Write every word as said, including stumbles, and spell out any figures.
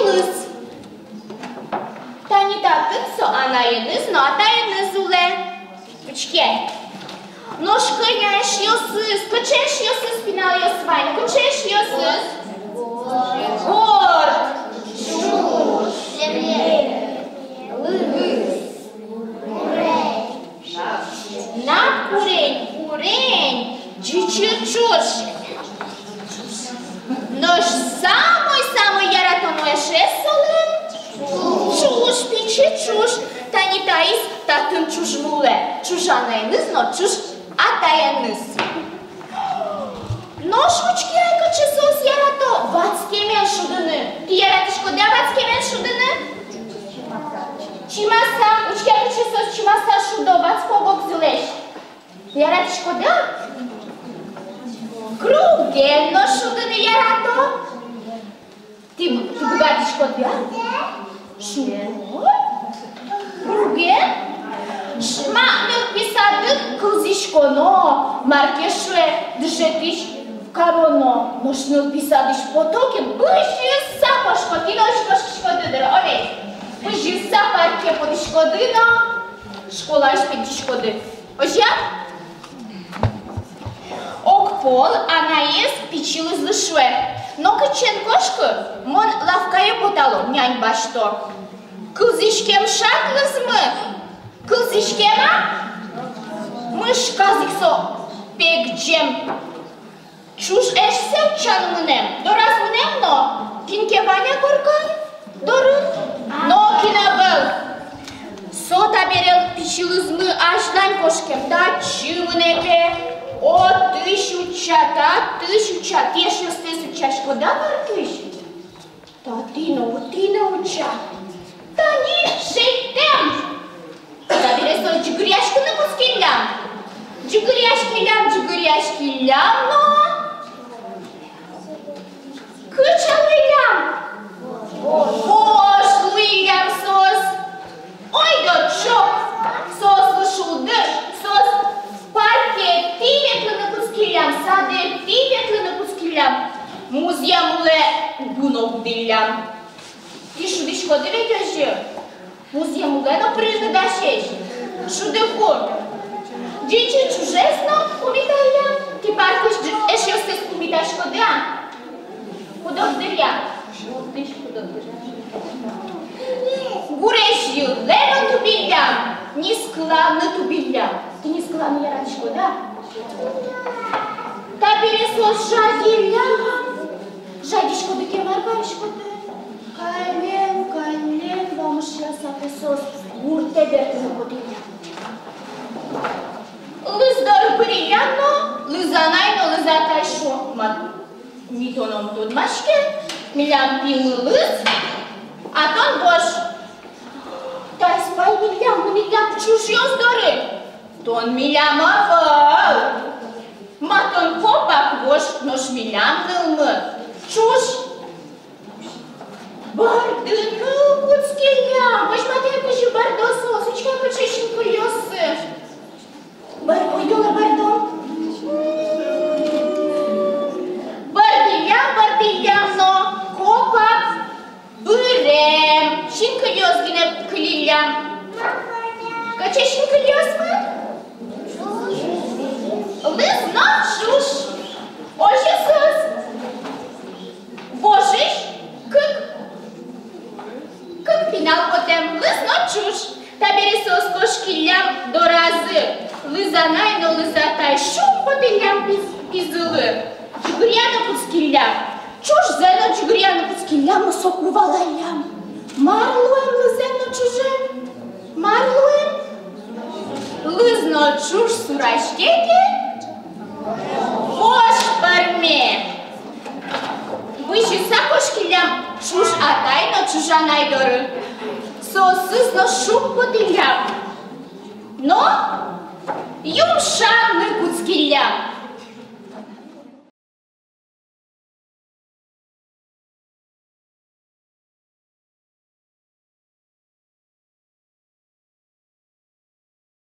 Лыз. Тани татын со анаеныз но атаеныз улэ. Учке. Нош кӧня эшъёсыз, кыӵе эшъёсыз пиналъёс вань, кыӵе эшъёсыз? Горд, ӵуж, лыз, курень. Нап курень, курень, ӟичыр ӵуж. Нош самой-самой яратоно эшез солэн ӵуж, пичи ӵуж. Тани таиз татын ӵужмы улэ. Ӵуж анаеныз но ӵуж атаеныз. Нош учке ай, кыӵе соос ярато ватскемен шудыны. Тӥ яратӥськоды-а ватскемен шудыны? Чимаса, учке ай, кыӵе соос чимаса шудо ватско огзылэсь. Яратӥськоды-а? Круген но шудыны ярато. Тӥ, тӥ быгатӥськоды-а? Шудо. Круген. Ш-, ма, нылпи садын кылзӥськоно, мар ке шуэ дышетӥсь, кароно. Нош нылпи садысь пото ке, бызьыса кошко, тӥ но озьы кошкиськоды дыр, о ведь? Бызьыса парке потӥськоды но школаысь пегӟиськоды. Озьы-а? Огпол анаез пичи лызлы шуэ: «Нокытчы эн кошкы, мон лавкае потало, нянь басьто». Кылзӥськем шат лызмы. Кылзӥськем-а? Мышказ ик со пегӟем. Ӵуж эшсэ утчаны мынэм, дораз мынэм но, кин ке вань-а корка дорын? Нокин ӧвӧл. Со табере пичи лызмы азьлань кошкем, татчы мынэ пе, отысь утча, татысь утча. Тӥ эшъёстэс утчаськоды-а мар кызьы? Татӥ но, отӥ но утча. Тани шедьтэм. Табере со ӟыгыръяськыны кутскиллям. Ӟыгыръяськиллям, ӟыгыръяськиллям но. Кыӵе луиллям? Вож луиллям соос. Ойдо ӵок соослы шулдыр, соос парке тӥ ветлыны кутскиллям, саде тӥ ветлыны кутскиллям. Музъем улэ уг но кудӥллям. Тӥ шудӥськоды ведь озьы? Музъем улэ но пырыны дасесь. Шудыку. Ӟичыр ӵужез но пумиталлям. Тӥ паркысь ӟи-, эшъёстэс пумитаськоды-а? Куд-ог дыръя. Гурезь йылэ но тубиллям, нискыланы тубиллям. Тӥ нискыланы яратӥськоды-а? Табере соос жадиллям. Жадиськоды ке, мар кариськоды? Каллен, каллен вамышъяса пе соос гуртэ бертыны потӥллям. Лыз доры пыриллям но, лыз анай но лыз атай шуо: «Мат, ми тонэн ум тодмаське, милям пимы лыз, а тон вож. Таиз паймиллям, мынӥллям ӵужъёс доры. Тон милям ӧвӧл. Ма тон копак вож, нош милям нылмы ӵуж». Бӧрдыны кутскиллям. Возьматэ, кызьы бӧрдо соос, учке, кыӵе синкылиоссы. Бӧр-, ойдолэ бӧрдом. Бӧрдӥллям, бӧрдӥллям но, копак бырем. Синкылиос гинэ кылиллям. Кыӵе синкылиосмы? Лыз но ӵуж. Озьы соос вожысь кык, кык пинал потэм, лыз но ӵуж. Табере соос кошкиллям доразы. Лыз анай но лыз атай шумпотӥллям пиз-, пизылы. Ӟыгыръяны кутскиллям. Ӵужзэ но ӟыгыръяны кутскиллям но, соку валаллям. Мар луэм лызэн но ӵужен? Мар луэм? Лыз но ӵуж сураське ке, вож пӧрме. Бызьыса кошкиллям ӵуж атай но ӵуж анай доры. Соосыз но шумпотӥллям но юмшаны кутскиллям.